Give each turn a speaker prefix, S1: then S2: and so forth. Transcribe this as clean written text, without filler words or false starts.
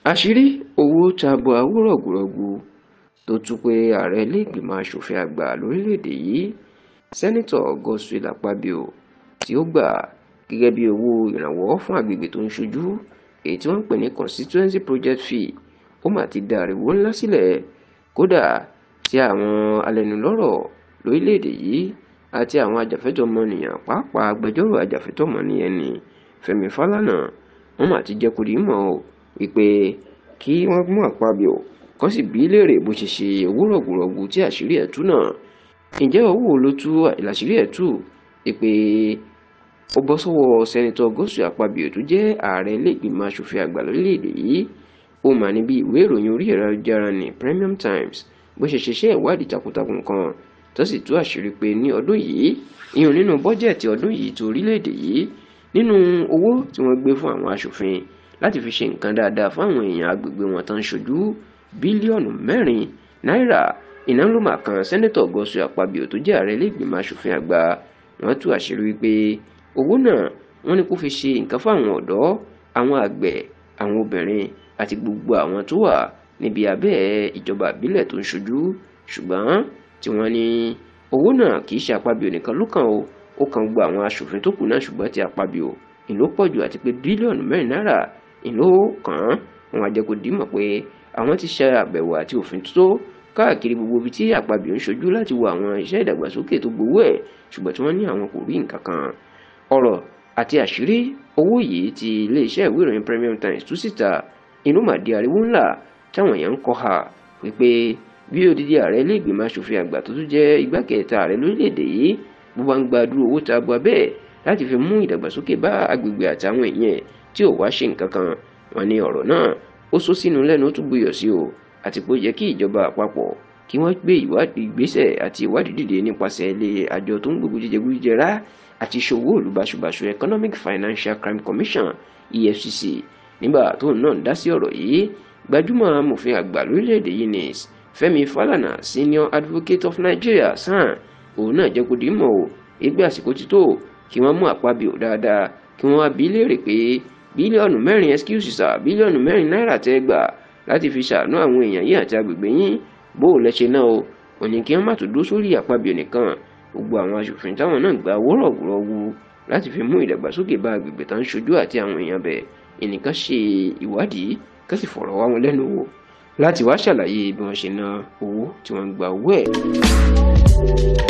S1: Àṣírí owó tabua owó rọ̀gùrọ̀gù tó tú pé ààrẹ ilé-ìgbìmọ̀ asòfin àgbà lórílẹ̀‐èdè yìí, Sẹ́nitọ̀ Godswill Akpabio, tí ó gbà gẹ́gẹ́ bí owó ìrànwọ́ fún agbègbè tó ń ṣojú, èyí tí wọ́n ń pè ní constituency project fee, ó mà ti dá ariwo ńlá sílẹ̀. Kódà tí àwọn alẹ́nulọ́rọ̀ lórílẹ̀‐èdè yìí àti àwọn ajàfẹ́tọ̀ọ́ ọmọnìyàn, pàápàá agbẹjọ́rò ajàfẹ́tọ̀ọ́ ọmọnìyàn ní Fẹ́mi Fálànà, wọ́n mà ti jẹ́ kó di mọ̀ ọ́ wípé kí wọ́n mú Akpabio kó sì bí léèrè bó ṣe ṣe owó rọ̀gùrọ̀gù tí àṣírí ẹ̀ tú náà. Ǹjẹ́ owó ló tú àṣírí ẹ̀ tú pé ó bọ́ sọ́wọ́ Sẹ́nitọ̀ Godswill Akpabio tó jẹ́ ààrẹ ilé-ìgbìmọ̀ asòfin àgbà lórílẹ̀‐èdè yìí? Ó mà ní bí ìwé ìròyìn orí ẹ̀rọ ayélujára ní Premium Times bó ṣe ṣiṣẹ́ ìwádìí takuntakun kan tó sì tú àṣírí pé ní ọdún yìí, ìyẹn nínú bọ́jẹ̀tì ọdún yìí tó orílẹ̀-èdè yìí, nínú owó tí wọ́n gbé fún àwọn aṣòfin láti fi ṣe nǹkan dáadáa fún àwọn èèyàn agbègbè wọn tó ń ṣojú, bílíọ̀nù 4 náírà iná ló mà kan Sẹ́nitọ̀ Godswill Akpabio tó jẹ́ ààrẹ ilé-ìgbìmọ̀ asòfin àgbà. Wọ́n tú àṣírí wípé owó náà wọ́n ní kó fi ṣe nǹkan fáwọn ọ̀dọ́, àwọn àgbẹ̀, àwọn obìnrin àti gbogbo àwọn tó wà níbi abẹ́ ìjọba ìbílẹ̀ tó ń ṣojú, ṣùgbọ́n tí wọ́n ní owó náà kì í ṣe Akpabio nìkan ló kàn ó, ó kan gbogbo àwọn aṣòfin tó kù náà, ṣùgbọ́n ti Akpabio ìlú pọ̀ jù, àti pé bílíọ̀nù 4 náírà ìlú kàn án. Wọn á jẹ́ kó dìímọ̀ pé àwọn ti ṣe àbẹ̀wò àti òfin tó káàkiri gbogbo ibi tí Akpabio ń ṣojú láti wo àwọn iṣẹ́ ìdàgbàsókè tó gbowó ẹ̀, ṣùgbọ́n tí wọ́n ní àwọn kò rí nǹkan kan. Ọ̀rọ̀ àti àṣírí owó yìí ti iléeṣẹ́ ìwé ìròyìn Premium Times tú síta, inú mà di ariwo ńlá táwọn èèyàn ń kọ́ ha wípé bí odidi ààrẹ ilé-ìgbìmọ̀ asòfin àgbà tó tún jẹ́ igbákẹta ààrẹ lórílẹ̀‐èdè yìí bó bá ń gba dúró owó tabua bẹ́ẹ̀ láti fi mú ìdàgbàsókè bá agbègbè àtàwọn èèyàn tí ò wá ṣe nǹkan kan. Wọ́n ní ọ̀rọ̀ náà ó sọ sínú lẹ́nu, ó tún buyọ̀ sí o, àti pé ó yẹ kí ìjọba àpapọ̀ kí wọ́n gbé ìwádìí ìgbésẹ̀ àti ìwádìí dìde nípasẹ̀ ilé àjọ tó ń gbógun jẹjẹgújẹrá àti ìṣòwò ìlú báṣubàṣu, Economic Financial Crime Commission, EFCC. Nígbà tóun náà ń dá sí ọ̀rọ̀ yìí, gbajúmọ̀ amòfin àgbà lórílẹ̀‐èdè yìí ní Fẹ́mi Fálànà, Senior Advocate of Nigeria, SAN, òun náà jẹ́ kó di mọ̀ o ìgbé àsìkò ti tó kí wọ́n mú Akpabio dáadáa, kí wọ́n wá bi léèrè pé bílíọ̀nù 4, excuse sir, bílíọ̀nù 4 náírà tẹ́ gbà láti fi ṣàánú àwọn èèyàn yìí àti agbègbè yín, bó o lẹ ṣe náà o. Òní kí wọ́n má tún dúró sórí Akpabio nìkan, gbogbo àwọn aṣòfin táwọn náà gba owó rọ̀gùrọ̀gù láti fi mú ìdàgbàsókè bá agbègbè tó ń ṣojú àti àwọn èèyàn bẹ̀, ẹnìkan ṣe ìwádìí ká sì fọ̀rọ̀ wá wọn lẹ́nu wò láti wá ṣàlàyé bí wọ́n ṣe ná owó tí wọ́n ń gba owó ẹ̀.